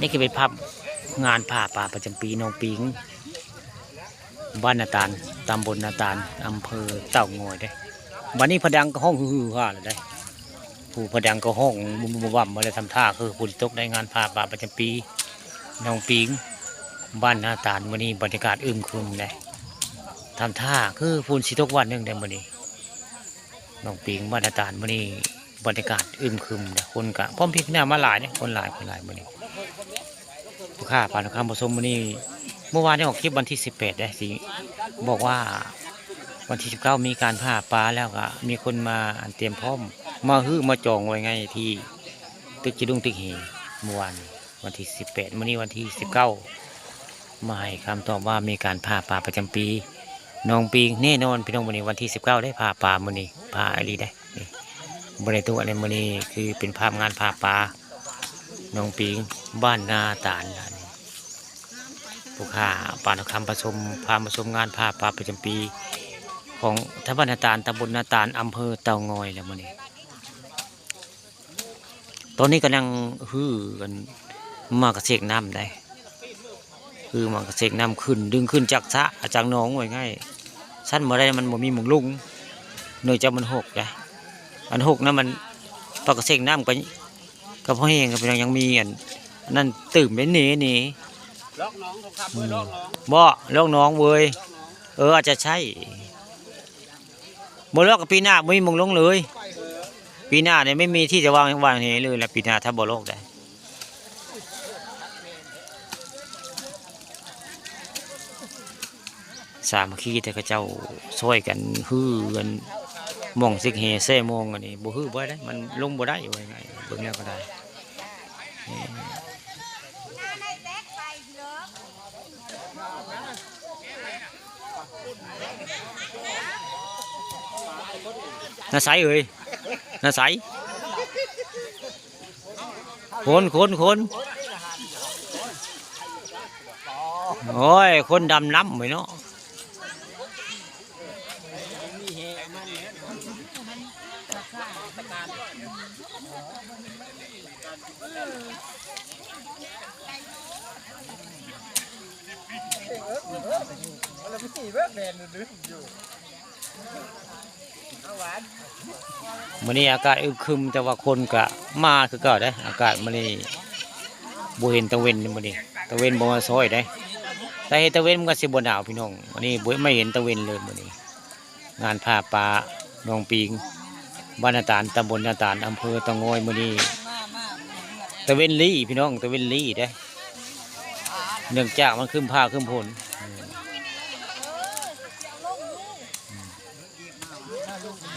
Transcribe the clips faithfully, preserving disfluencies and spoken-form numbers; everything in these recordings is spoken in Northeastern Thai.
นี่คือเป็นภาพงานผ้าป่าประจำปีหนองปิง บ้านนาตาล ตำบลนาตาล อำเภอเต่างอยเด้ บัดนี้ผะดังก็ฮ้องฮือๆฮ่าแล้วเด้ ผู้ผะดังก็ฮ้องบุ้มๆบ่ำๆมาเลย ทำท่าคือฝนสิตกในงานผ้าป่าประจำปีหนองปิง บ้านนาตาล มื้อนี้บรรยากาศอึมครึมเด้ ทำท่าคือฝนสิตกวันหนึ่งเด้มื้อนี้ หนองปิง บ้านนาตาล มื้อนี้บรรยากาศอึมครึมเด้ คนก็พร้อมเพรียงหน้ามาหลายเด้ คนหลาย คนหลายมื้อนี้ ผู้ค้าปลาทองคำผสมมื้อนี้ เมื่อวานนี้ออกคลิปวันที่สิบแปดได้สิ บอกว่าวันที่สิบเก้ามีการผ้าป่า แล้วก็มีคนมาอันเตรียมพร้อม มาฮื้อมาจองไว้ไงที่ตึกจิดุงตึกเฮ เมื่อวานนี้วันที่สิบแปด มื้อนี้วันที่สิบเก้า มาให้คำตอบว่ามีการผ้าป่าประจำปีหนองปิง แน่นอนพี่น้อง มื้อนี้วันที่สิบเก้าได้ผ้าป่า มื้อนี้ผ้าอีหลีได้ นี่ บ่ได้ตัวเลย มื้อนี้คือเป็นภาพงานผ้าป่าหนองปิง บ้านนาตาลนะนี่ ผู้ค้าปลาทองคำผสม พามาชมงานผ้าป่าประจำปี ของบ้านนาตาล ตำบลนาตาล อำเภอเต่างอยแล้วมื้อนี้ ตอนนี้กำลังฮื้อกัน มากระเซกน้ำได้ ฮื้อมากระเซกน้ำขึ้น ดึงขึ้นจากสระ จากหนองไว้ง่าย สั้นบ่ได้ มันบ่มีหม่องลง เนื่องจากมันหกได้ อันหกนะมัน ปากกระเซกน้ำก็ ก็พอแห้ง ก็เป็นยังมีอันนั่นตื่มได้เนเน ลอกหนองทองคำเว้ย ลอกหนอง บ่ ลอกหนองเว้ย เออ อาจจะใช่ บ่ลอกก็ปีหน้าบ่มีหม่องลงเลย ปีหน้าเนี่ยไม่มีที่จะวาง วางเฮเลยละ ปีหน้าถ้าบ่ลอกได้ สามัคคีแต่เขาเจ้าช่วยกันฮื้อกัน หม่องเซกเฮแซ่หม่องอันนี้ บ่ฮื้อบ่ได้ มันลงบ่ได้ ว่าไง เบิ่งแล้วก็ได้ นี่ น้าใสเอ้ย น้าใส คน คน คน โอ้ย คนดำน้ำไปเนาะ มื้อนี้อากาศอึมครึม แต่ว่าคนก็มาคือเก่าเด้ อากาศมื้อนี้บ่เห็นตะเว็นมื้อนี้ ตะเว็นบ่มาซ่อยเด้ แต่เห็นตะเว็นมันก็สิบ่หนาวพี่น้อง อันนี้บ่ ไม่เห็นตะเว็นเลยมื้อนี้ งานผ้าป่าหนองปิง บ้านนาตาล ตำบลนาตาล อำเภอเต่างอย มื้อนี้ ตะเว็นลี้พี่น้อง ตะเว็นลี้เด้ เนื่องจากมันครึ้มฟ้าครึ้มฝน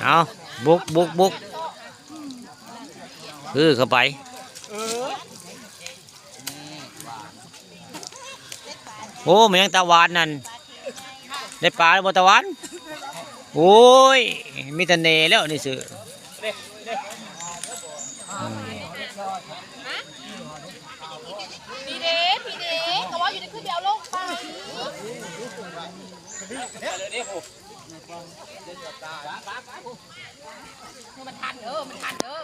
เอา บุก บุก บุก คือเข้าไป โอ้ มันยังตะวันนั่น ได้ปลาแล้วบ่ตะวัน โอ้ย มีแต่แหน่แล้วนี่ซื่อ อืม พีเด้ พีเด้ ก็ว่าอยู่ในคือเดียวลงไป มันทันเด้อ มันทันเด้อ